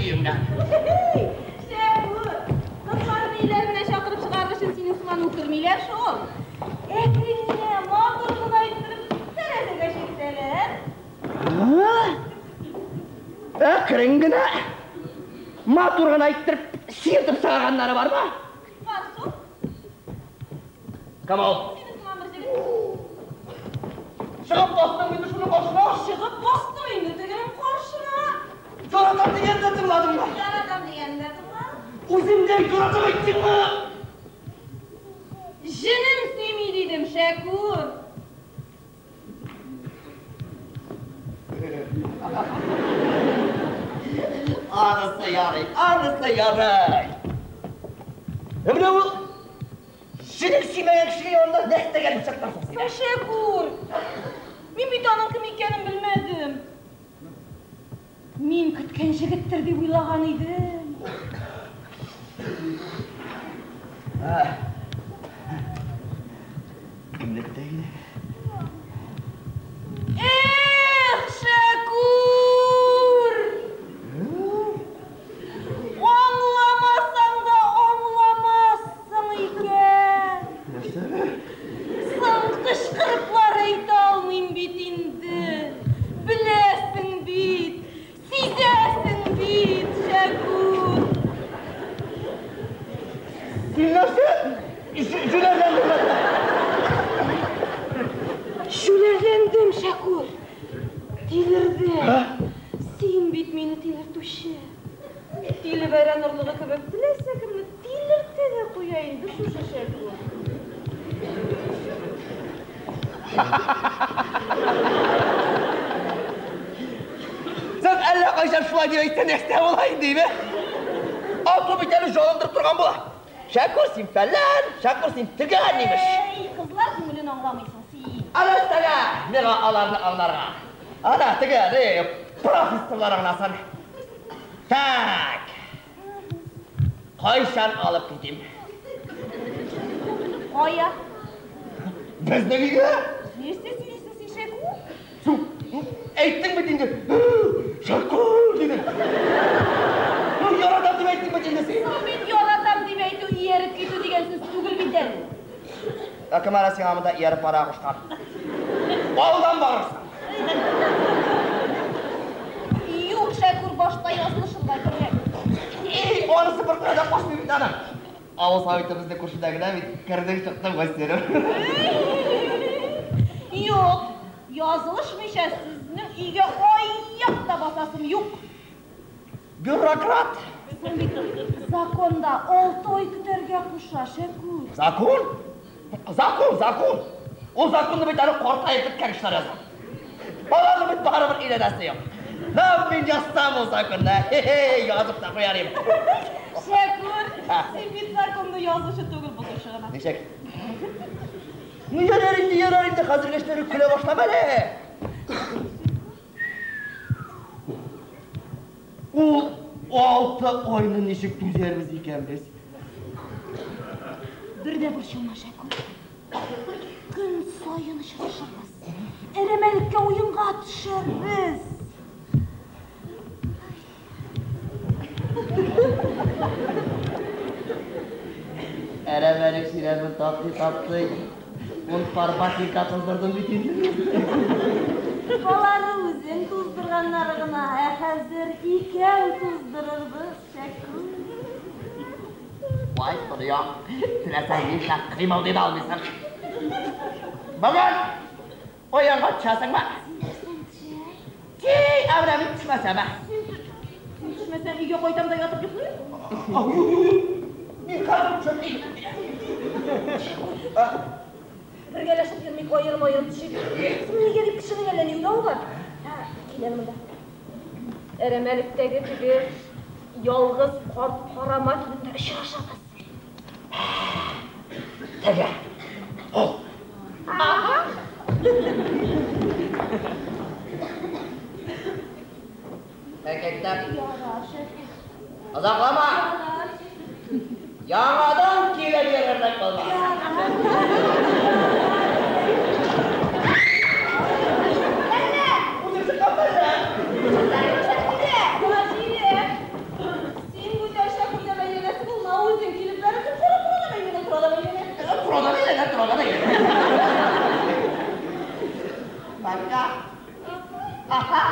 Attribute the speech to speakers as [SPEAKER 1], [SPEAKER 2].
[SPEAKER 1] өеңнән.
[SPEAKER 2] Шәкүр, кызларны өйләренә чакырып чыгарыр өчен синең сыман үкермиләр шул. Әкрен генә, матур гына иттереп тәрәзәгә чиртәләр.
[SPEAKER 1] Әкрен генә, матур гына иттереп чиртеп чыгарганнары бармы?
[SPEAKER 2] Бар шул.
[SPEAKER 1] Кем ул?
[SPEAKER 2] Синең сыман бер җегет.
[SPEAKER 1] Чыгып бастың инде шуның каршына.
[SPEAKER 2] Чыгып бастым инде тегенең каршына.
[SPEAKER 1] Яратам дигәнне тыңладыңмы?
[SPEAKER 2] Яратам дигәнне тыңладым.
[SPEAKER 1] Үзем дә яратам әйттеңме?
[SPEAKER 2] Җенем сөйми дидем, Шәкүр.
[SPEAKER 1] Анысы ярый, анысы ярый. Ә менә ул җенең сөймәгән кешегә янында нәрсәгә килеп чыктың соң син?
[SPEAKER 2] Шәкүр, мин бит аның кем икәнен белмәдем. Мин көткән җегеттер дип уйлаган идем.
[SPEAKER 1] Кемне көтә иде?
[SPEAKER 2] Эх, Шәкүр! Аңламасаң да аңламассың икән.
[SPEAKER 1] Нәрсәне?
[SPEAKER 2] Соң кычкырыплар әйтә алмыйм бит инде. Беләсең бит, сизәсең бит, Шәкүр.
[SPEAKER 1] Син нәрсә? Җүләрләндеңме?
[SPEAKER 2] Җүләрләндем, Шәкүр. Тилердем. Син бит мине тилертүче. Тиле бәрән орлыгы кебек теләсә кемне тилертә дә куя инде шушы Шәкүр.
[SPEAKER 1] Син әллә кайчан шулай дип әйтсәң, нәрсә була инде, име? Ату бит әле җанындырып торган була. Шәкүр син фәлән, Шәкүр син төгән, имеш.
[SPEAKER 2] Әй, кызлар күңелен аңламыйсың син.
[SPEAKER 1] Әлбәттә, миңа аларны аңларга. Ана, теге, ни, профессорлар аңласын. Так. Кайчан алып китим?
[SPEAKER 2] Кая?
[SPEAKER 1] Безнең өйгә?
[SPEAKER 2] Нәрсә сөйлисең син, Шәкүр?
[SPEAKER 1] Су, әйттең бит инде. Шәкүр дидең. Ну, яратам дип әйттең бит инде син.
[SPEAKER 2] Соң бит яратам дип әйтү, ияреп китү дигән сүз түгел бит әле.
[SPEAKER 1] Ә кем әле сиңа монда ияреп бара кушкан? Алдан барырсың.
[SPEAKER 2] Юк, Шәкүр, башта язылышырга кирәк.
[SPEAKER 1] Эй, анысы бер кая да качмый бит аның. Авыл советы безнең күршедә генә бит. Кердең, чыктың, Василий.
[SPEAKER 2] Юк, язылышмыйча сезнең өйгә аяк та басасым юк.
[SPEAKER 1] Бюрократ.
[SPEAKER 2] Соң бит законда 6 ай көтәргә куша, Шәкүр.
[SPEAKER 1] Закон? Закон, закон. Ул законны бит әле картаеп беткән кешеләр язган. Аларның бит барыбер өйләнәсе юк. Нам мин язсам ул законны. Хе-хе, язып та куяр идем.
[SPEAKER 2] Шәкүр, син бит законны язучы түгел, бозучы гына.
[SPEAKER 1] Ничек? Ну, ярар инде, ярар инде, хәзерге эшләре көлә башлама әле. Ул 6 айны ничек түзәрбез икән без?
[SPEAKER 2] Бер дә борчылма, Шәкүр. Көн саен очрашырбыз. Әрәмәлеккә уенга төшәрбез.
[SPEAKER 1] Әрәмәлек чирәмен таптый-таптый, ун пар ботинка туздырдым бит инде.
[SPEAKER 2] Алары үзең туздырганнары гына, ә хәзер икәү туздырырбыз, Шәкүр.
[SPEAKER 1] Вай, дөнья, теләсәң нишләп кыймылдый да алмыйсың. Бүген уенга төшәсеңме?
[SPEAKER 2] Син төшә.
[SPEAKER 1] Ти, ә менә мин төшмәсәм, ә?
[SPEAKER 2] Син төшмәсәң, өйгә кайтам да ятып йоклыйм.
[SPEAKER 1] Мин хәзер төшәм.
[SPEAKER 2] Бергәләшеп йөрмик, аерым-аерым төшик. Син нигә дип кешенең әллә ни уйлавы бар? Кил әле монда. Әрәмәлектәге теге ялгыз карт карама төбендә очрашабыз.
[SPEAKER 1] Теге. Ул.
[SPEAKER 2] Ага.
[SPEAKER 1] Әкәттәп.
[SPEAKER 2] Ярар, Шәкүр.
[SPEAKER 1] Озаклама.
[SPEAKER 2] Ярар.
[SPEAKER 1] Яңадан килеп йөрерлек булма.
[SPEAKER 2] Әллә!
[SPEAKER 1] Үзең чыккан әллә?
[SPEAKER 2] Шәкүрә! Вазирә!
[SPEAKER 1] Әйләнеп торырга да кирәк. Бабка. Аха.